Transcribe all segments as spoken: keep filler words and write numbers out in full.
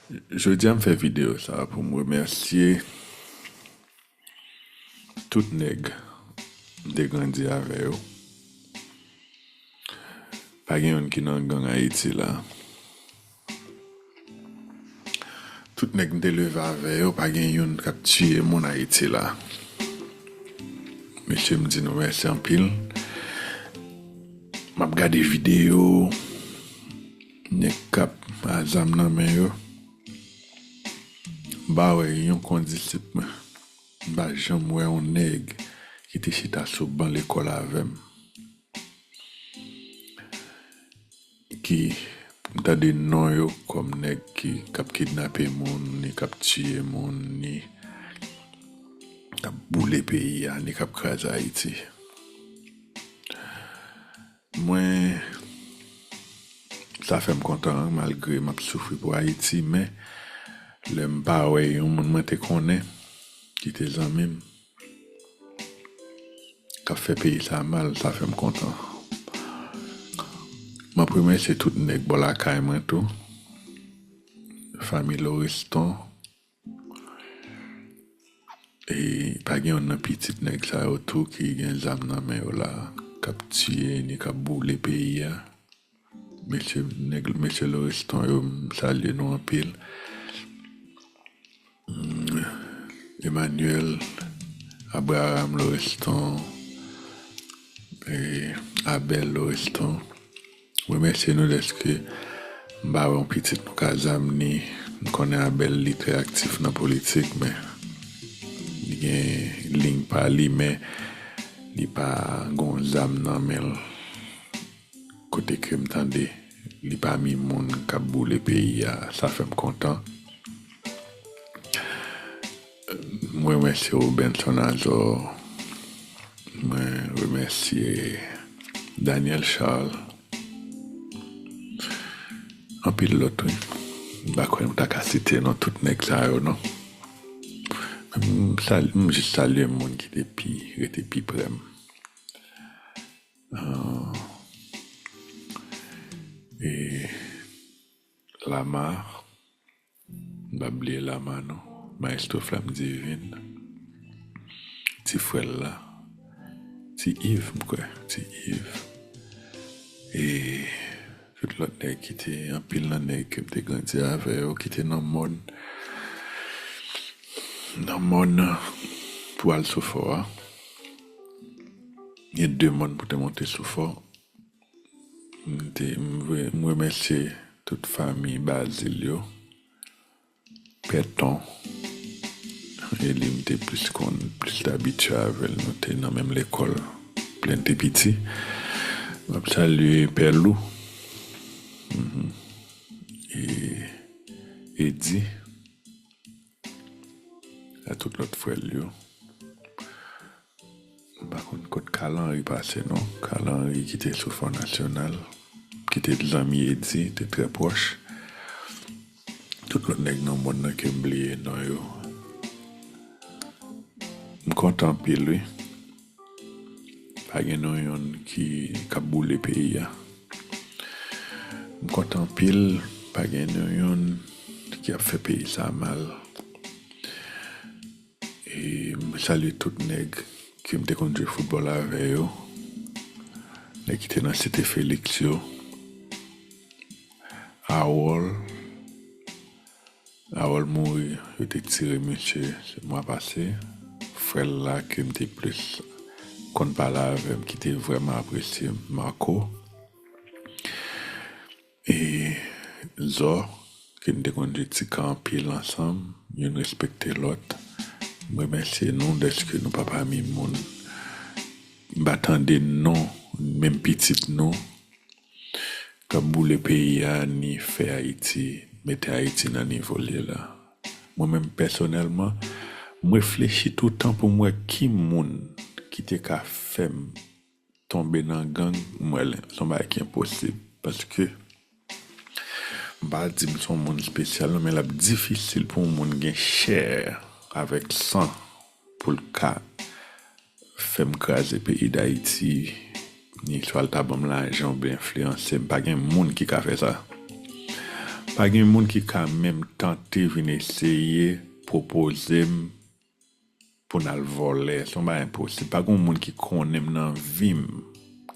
Jodi a m fè videyo sa pou m remèsye tout nèg m te grandi avè yo. Pa gen youn ki nan gang Ayiti la. Tout nèg m te leve avè yo, pa gen youn k ap tiye moun Ayiti la. Mesye, m di nou mèsi anpil. M ap gade videyo nèg k ap a zam nan men yo. M pa wè yon kondisip mwen. M pa janm wè yon nèg ki te chita sou ban lekòl avè m ki m tande non yo kòm nèg ki k ap kidnape moun, ni k ap tiye moun, ni k ap boule peyi a, ni k ap kraze Ayiti. Mwen, sa fè m kontan, malgre m ap soufri pou Ayiti, men lè m pa wè yon moun mwen te konnen, ki te zanmi m, k ap fè peyi sa mal, sa fè m kontan. M ap remèsye tout nèg bò lakay mwen tou. Fanmi Loriston. E pa gen youn nan pitit nèg sa yo tou ki gen zam nan men yo la, k ap tiye ni k ap boule peyi a. Mesye, nèg, mesye Loriston yo, m salye nou anpil. Mm, Emmanuel, Abraham Loriston, e Abel Loriston. Remèsye nou dèske m pa wè yon pitit nou ka zam ni. M konnen Abel, li trè aktif nan politik, men li gen liy pa li, men li pa gon zam nan men l. Kote ke m tande li pami moun k ap boule peyi a, sa fè m kontan. Mwen remèsye Robenson Azor. Mwen remèsye Daniel Charles. Anpil lòt, wi. M pa kwè m ta ka site non tout nèg sa yo, non. M sal-, m jis salye moun ki te pi, rete pi prè m. Ah, e Lama, m pa bliye Lama non. Maestro Flamme Divine. Ti frè l la. Ti Yves, m kwè. Ti Yves. E tout lòt nèg ki te, anpil nan nèg ke m te grandi avè yo, ki te nan mòn. Nan mòn pou al sou fò a. Gen de mòn pou te monte sou fò. M te, m vre, m remèsye tout fanmi Bazil yo. Pèton. E li m te plis konn, plis te abitye avè l. Nou te nan menm lekòl. Lè n te piti. M ap salye Pè Lou. Mhm. E Edi. A tout lòt frè l yo. M pa konn kot Carl Henry pase non. Carl Henry ki te sou Fò Nasyonal, ki te zanmi Edi, te trè pwòch. Tout lòt nèg nan mòn nan ke m bliye non yo. M kontan anpil, wi. Pa gen nou youn ki, k ap boule peyi a. M kontan anpil, pa gen nou youn ki ap fè peyi sa mal. E m salye tout nèg ke m te konn jwe foutbòl avè yo. Nèg ki te nan Site Felix yo. Harold. Harold mouri, yo te tire misye mwa pase. Frè l la ke m te plis konn pale avè m, ki te vrèman apresye m, Marco. E Zò, ke n te konn jwe ti kan anpil ansanm, youn respekte lòt. M remèsye nou dèske nou pa pami moun m pa tande non, menm pitit nou, k ap boule peyi a, ni fè Ayiti, mete Ayiti nan nivo l ye la. Mwen menm pèsonèlman, m reflechi toutan pou m wè ki moun ki te ka fè m tonbe nan gang, m wè l, se yon bagay ki enposib. Paske, m pa di m se yon moun espesyal, non, men l ap difisil pou yon moun gen chè avèk san pou l ka fè m kraze peyi Dayiti, ni swa l ta ban m lajan oubyen enfliyanse m. Pa gen moun ki ka fè sa. M Pa gen moun ki ka menm tante vin eseye pwopoze m pou n al vòlè. Se yon bagay enposib. Pa gen moun ki konnen m nan vi m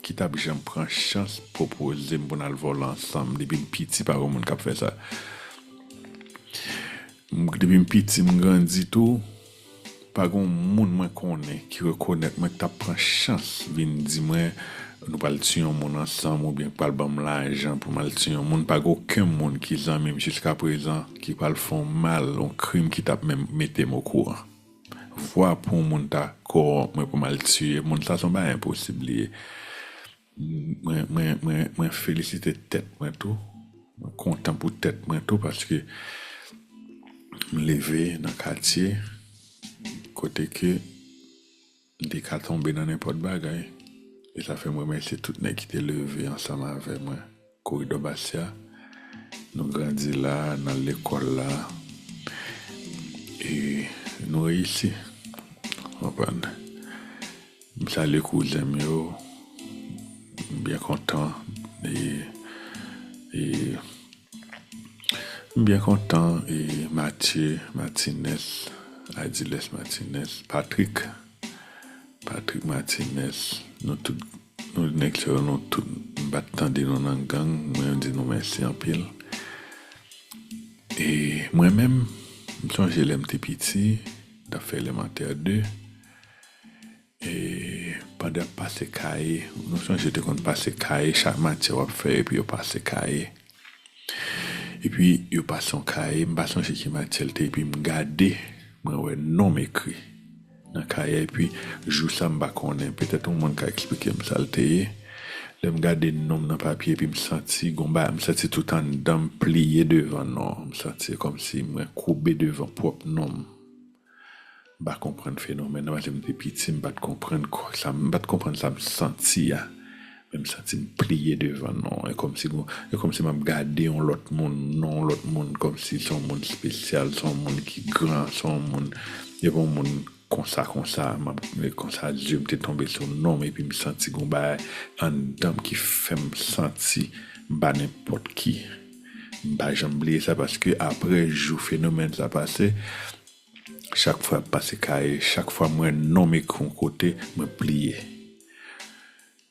ki t ap janm pran chans pwopoze m pou n al vòlè ansanm. Depi m piti, pa gen moun k ap fè sa. M- Depi m piti, m grandi tou, pa gen moun mwen konnen ki rekonèt mwen ki t ap pran chans vin di mwen, nou pral tiye yon moun ansanm oubyen pral ban m lajan pou m al tiye yon moun. Pa gen okenn moun ki zanmi m jiskaprezan ki pral fè yon mal, yon krim ki t ap menm mete m okouran. Vwa pou yon moun ta kòwonp mwen pou m al tiye moun, sa se yon bagay enposib li ye. Mwen, mwen, mwen, mwen felisite tèt mwen tou. Mwen kontan pou tèt mwen tou paske m leve nan katye kote ke m te ka tonbe nan nenpòt bagay. E sa fè m remèsye tout nèg ki te leve ansanm avè mwen. Koridò Basya, nou grandi la, nan lekòl la, e nou reyisi. Konprann? M salye kouzen m yo. M byen kontan. E, e, m byen kontan. E Mathieu Martinez, Adiles Martinez, Patrick, Patrick Martinez, nou tout, nou nèg sa yo, nou tout, m pa t tande nou nan gang, mwen di nou mèsi anpil. E mwen menm, m sonje lè m te piti, m t ap fè elemantè de. E pandan m pase kaye, nou sonje te konn pase kaye, chak matyè w ap fè, epi yo pase kaye. Epi yo pase yon kaye, m pa sonje ki matyè l te, epi m gade, mwen wè non m ekri nan kaye a, epi jou sa m pa konnen, petèt yon moun ka eksplike m sa l te ye. Lè m gade non m nan papye, epi m santi, gon bagay, m santi tout anndan m pliye devan non an. M santi kòmsi mwen koube devan pwòp non m. M pa konprann fenomèn nan, paske m te piti, m pa t konprann kò- sa, m pa t konprann sa m santi a. Men m santi m pliye devan non an. E kòmsi, e kòmsi m ap gade yon lòt moun, non yon lòt moun, kòmsi se yon moun espesyal, se yon moun ki gran, se yon moun, se yon moun konsa, konsa, m ap, konsa, zye m te tonbe sou non m, epi m santi gon bagay anndan m ki fè m santi m pa nenpòt ki. M pa janm bliye sa, paske apre jou fenomèn sa pase, chak fwa m pase kaye, chak fwa m wè non m ekri yon kote, mwen pliye.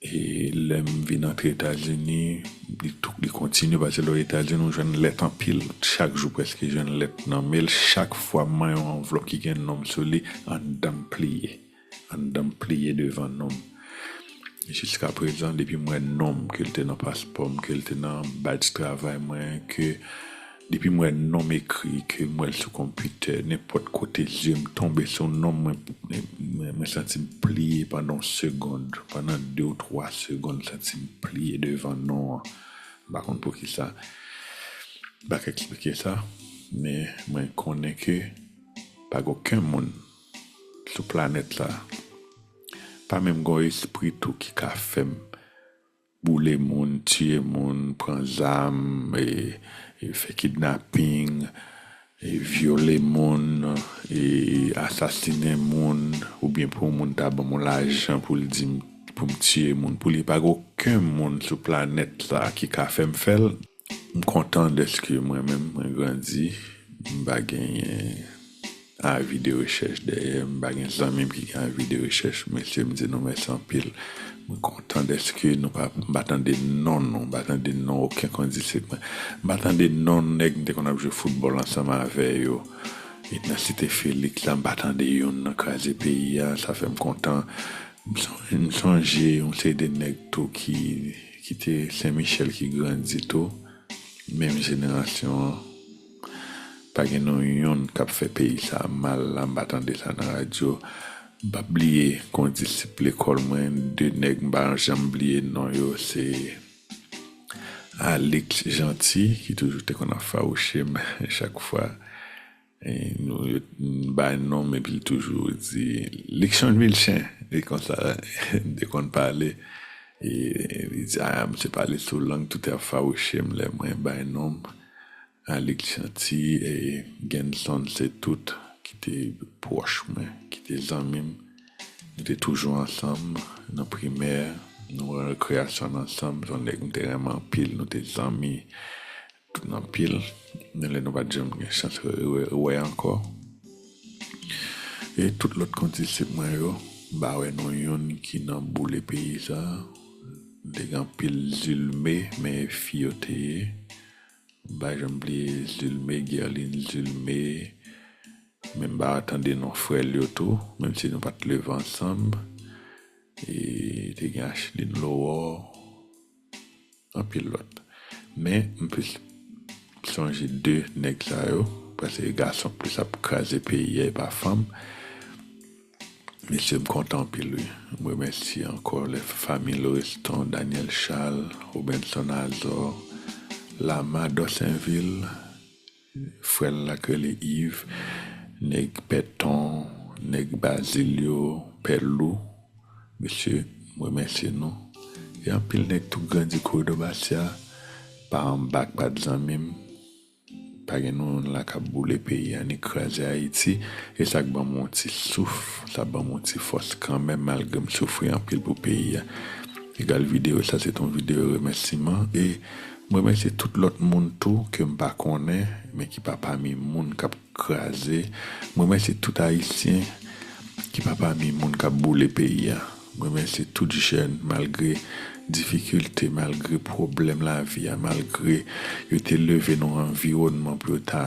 E lè m vin antre Etazini, li tou, li kontinye, paske lè w Etazini, ou jwenn lèt anpil. Chak jou prèske jwenn lèt nan men l. Chak fwa m manyen yon anvlòp ki gen non m sou li, anndan m pliye. Anndan m pliye devan non m. Jiskaprezan, depi m wè non m, ke l te nan paspò m, ke l te nan badj travay mwen, ke depi m wè non m ekri, ke m wè l sou konpitè, nenpòt kote zye m tonbe sou non m, mwen, mwen, mwen santi m pliye pandan yon segond, pandan de ou twa segond, m santi m pliye devan non an. M pa konn poukisa. M pa ka eksplike sa, men mwen konnen ke pa gen okenn moun sou planèt la, pa menm gen yon espri tou ki ka fè m boule moun, tiye moun, pran zam, e, e fè kidnaping, e vyole moun, e asasinen moun, oubyen pou yon moun ta ban m yon lajan pou l di m, pou m tiye moun. Pou li, pa gen okenn moun sou planèt la ki ka fè m fè l. M kontan dèske mwen menm, mwen grandi, m pa genyen avi de rechèch dèyè m, m pa gen zanmi m ki gen avi de rechèch. Mesye, m di nou mèsi anpil. Mwen kontan dèske nou pa, m pa tande non nou, m pa tande non okenn kondisip mwen. M pa tande non nèg m te konn ap jwe foutbòl ansanm avè yo. E nan Site Felix la, m pa tande youn nan kraze peyi a, sa fè m kontan. M son- m sonje yon seri de nèg tou ki, ki te Sen Michèl ki grandi tou, menm jenerasyon an. Pa gen nou yonn k ap fè peyi sa a mal la, m pa tande sa nan radyo. M p ap bliye kondisip lekòl mwen, de nèg m pa janm bliye non yo, se Alix Jeanty, ki toujou te konn ap fawouche m chak fwa. E nou, yo, m bay non m, epi l toujou di, Luckson Vilchen, e konsa, m te konn pale. E li di, a, misye pale sou lang, tout ap fawouche m lè mwen bay non m. Alix Jeanty, e Genson, se tout ki te pwòch mwen, ki te zanmi m. Nou te toujou ansanm nan primè, nou rekreasyon ansanm, se yon nèg m te renmen anpil, nou te zanmi. Tout anpil, men lè nou pa t janm gen chans wè, wè, wè ankò. E tout lòt kondisip mwen yo, m pa wè nou youn ki nan boule peyi sa. M te gen anpil Zulme, men fi yo te ye. M pa janm bliye Zulme, Guerline Zulme, men m pa tande non frè l yo tou, menm si nou pa t leve ansanm. E te gen Ashlyn Lowor, anpil lòt. Men m plis sonje de nèg sa yo, paske gason plis ap kraze peyi a, e pa fanm. Mesye, m kontan anpil, wi. M remèsye ankò lè fami Lorestan, Daniel Charles, Robenson Azor, Lama Dorsainville, frè l la k rele Yves, nèg Pèton, nèg Bazil yo, Pè Lou. Mesye, m remèsye nou. E anpil nèg tou grandi koridò Basya, pa anba k pa t zanmi m. Pa gen nou youn la k ap boule peyi a, ni kraze Ayiti. E sa k ban m yon ti souf, sa ban m yon ti fòs kanmenm, malgre m soufri anpil pou peyi a. Egal videyo sa, se t yon videyo remèsiman. E m remèsye tout lòt moun tou ke m pa konnen, men ki pa pami moun k ap kraze. M remèsye tout Ayisyen ki pa pami moun k ap boule peyi a. M remèsye tout jèn, malgre difikilte, malgre pwoblèm lavi a, malgre yo te leve nan yon anviwònman pou yo ta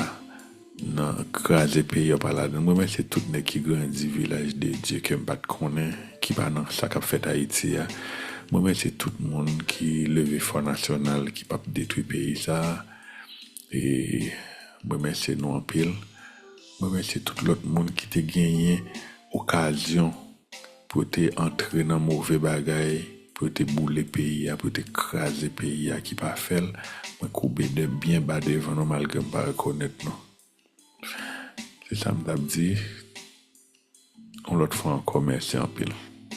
nan kraze peyi a pa ladan. M remèsye tout nèg ki grandi Vilaj de Dye ke m pa t konnen, ki pa nan sa k ap fèt Ayiti a. M remèsye tout moun ki leve Fò Nasyonal, ki p ap detwi peyi sa a. E m remèsye nou anpil. M remèsye tout lòt moun ki te genyen okazyon pou yo te antre nan move bagay, pou yo te boule peyi a, pou yo te kraze peyi a, ki pa fè l. Mwen koube de byen ba devan nou, malgre m pa rekonèt nou. Se sa m t ap di. Yon lòt fwa ankò, mèsi anpil.